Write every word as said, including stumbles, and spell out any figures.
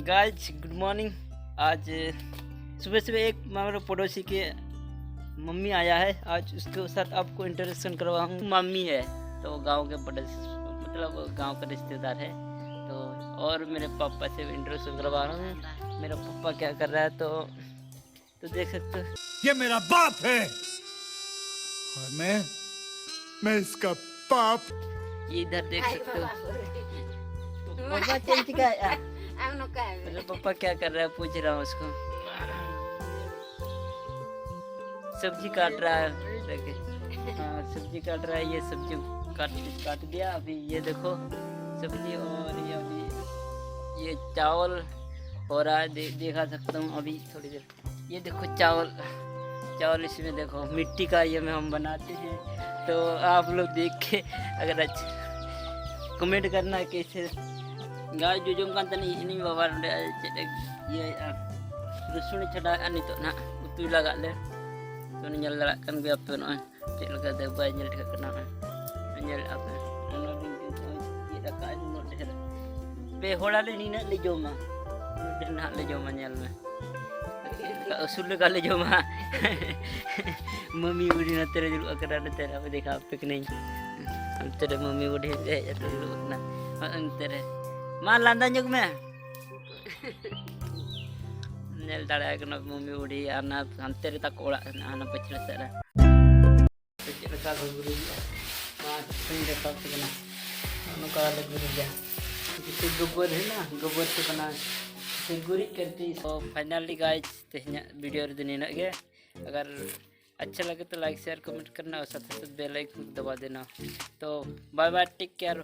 Guys, good morning. आज सुबह सुबह एक हमारे पड़ोसी के मम्मी आया है, आज उसके साथ आपको इंट्रोडक्शन करवाऊँ। मम्मी है तो गांव के बड़े, मतलब गांव का रिश्तेदार है। तो और मेरे पापा से इंट्रोडक्शन करवा रहा हूँ। मेरा पापा क्या कर रहा है, तो तो देख सकते हो। ये मेरा बाप है और मैं मैं इसका बाप। ये इधर देख सकते हो। Mama change ka. Ang no ka. मेरा पापा क्या कर रहा है, पूछ रहा हूँ उसको। सब्जी काट रहा है, देखिए। हाँ, सब्जी काट रहा है। ये सब्जी काट काट दिया। अभी ये देखो सब्जी, और ये अभी ये चावल हो रहा है, दे, देखा सकता हूँ अभी थोड़ी देर। ये देखो चावल, चावल इसमें देखो, मिट्टी का ये में हम बनाते हैं। तो आप लोग देख के अगर अच्छा कमेंट करना कैसे गाय जो जम कान तनी इनी बाबा ᱱᱚᱰᱮ ᱪᱮᱫ ᱤᱭᱟᱹ ᱨᱟᱹᱥᱩᱱ ᱪᱷᱟᱰᱟᱣᱮᱫᱼᱟ ᱱᱤᱛᱚᱜ ᱱᱟᱦᱟᱜ ᱩᱛᱩᱭ ᱞᱟᱜᱟᱜ ᱞᱮ᱾ ᱛᱚ ᱧᱮᱞ ᱫᱟᱲᱮᱭᱟᱜ ᱠᱟᱱ ᱜᱮᱭᱟ ᱯᱮ ᱱᱚᱜᱼᱚᱭ ᱪᱮᱫ ᱞᱮᱠᱟ ᱫᱮ ᱵᱟᱭ ᱧᱮᱞ ᱴᱷᱤᱠᱟᱹᱜ ᱠᱟᱱᱟ᱾ ᱱᱚᱜᱼᱚᱭ ᱧᱮᱞᱮᱫᱼᱟ ᱯᱮ ᱚᱱᱟ ᱵᱤᱱ ᱪᱮᱫ ᱟᱠᱟᱫ ᱩᱱᱟᱹᱜ ᱰᱷᱮᱨ ᱯᱮ ᱦᱚᱲᱟᱞᱮ ᱱᱤᱱᱟᱹᱜ ᱞᱮ ᱡᱚᱢᱟ᱾ ᱩᱱᱟᱹᱜ ᱰᱷᱮᱨ ᱱᱟᱦᱟᱜ ᱞᱮ ᱡᱚᱢᱟ, ᱧᱮᱞ ᱢᱮ᱾ ᱩᱥᱩᱞ ᱞᱮᱠᱟ ᱞᱮ ᱡᱚᱢᱟ᱾ ᱢᱟᱹᱢᱤ ᱵᱩᱰᱷᱤ ᱱᱚᱛᱮ ᱨᱮ ᱫᱩᱲᱩᱵ ᱟᱠᱟᱱᱟ, ᱱᱚᱛᱮ ᱨᱮ ᱟᱯᱮ ᱫᱮᱠᱷᱟᱣ ᱟᱯᱮ ᱠᱟᱹᱱᱟᱹᱧ᱾ ᱚᱱᱛᱮ ᱨᱮ ᱢᱟᱹᱢᱤ ᱵᱩᱰᱷᱤ ᱦᱮᱡ ᱠᱟᱛᱮ ᱫᱩᱲᱩᱵ ᱟᱠᱟᱱᱟ᱾ ᱚᱱᱛᱮ ᱨᱮ ᱢᱟ ᱞᱟᱸᱫᱟ ᱧᱚᱜ ᱢᱮ᱾ ᱧᱮᱞ ᱫᱟᱲᱮᱭᱟᱜ ᱠᱟᱱᱟ ᱢᱟᱹᱢᱤ ᱵᱩᱰᱷᱤ, ᱟᱨ ᱚᱱᱟ ᱦᱟᱱᱛᱮ ᱨᱮ ᱛᱟᱠᱚ ᱚᱲᱟᱜ ᱦᱮᱱᱟᱜᱼᱟ, ᱦᱟᱱᱟ ᱯᱟᱹᱪᱷᱞᱟᱹ ᱥᱮᱫ ᱨᱮ᱾ ᱪᱮᱫ ᱞᱮᱠᱟ ᱠᱚ ᱜᱩᱨᱤᱡᱟ? ᱢᱟ ᱪᱮᱫ ᱠᱚᱧ ᱫᱮᱠᱷᱟᱣ ᱟᱯᱮ ᱠᱟᱱᱟ᱾ ᱱᱚᱜᱼᱚ ᱱᱚᱝᱠᱟ ᱞᱮ ᱜᱩᱨᱤᱡᱟ᱾ ᱡᱮᱥᱮ ᱜᱳᱵᱚᱨ ᱦᱮᱱᱟᱜᱼᱟ, ᱜᱳᱵᱚᱨ ᱥᱮ ᱠᱟᱱᱟ, ᱥᱮ ᱜᱩᱨᱤᱡ ᱠᱟᱱᱛᱤ᱾ ᱛᱚ finally guys, ᱛᱮᱦᱮᱧᱟᱜ video ᱨᱮᱫᱚ ᱱᱤᱱᱟᱹᱜ ᱜᱮ᱾ अगर अच्छा लगे तो like, share, comment करना और साथ साथ bell icon को दबा देना। तो bye bye, take care,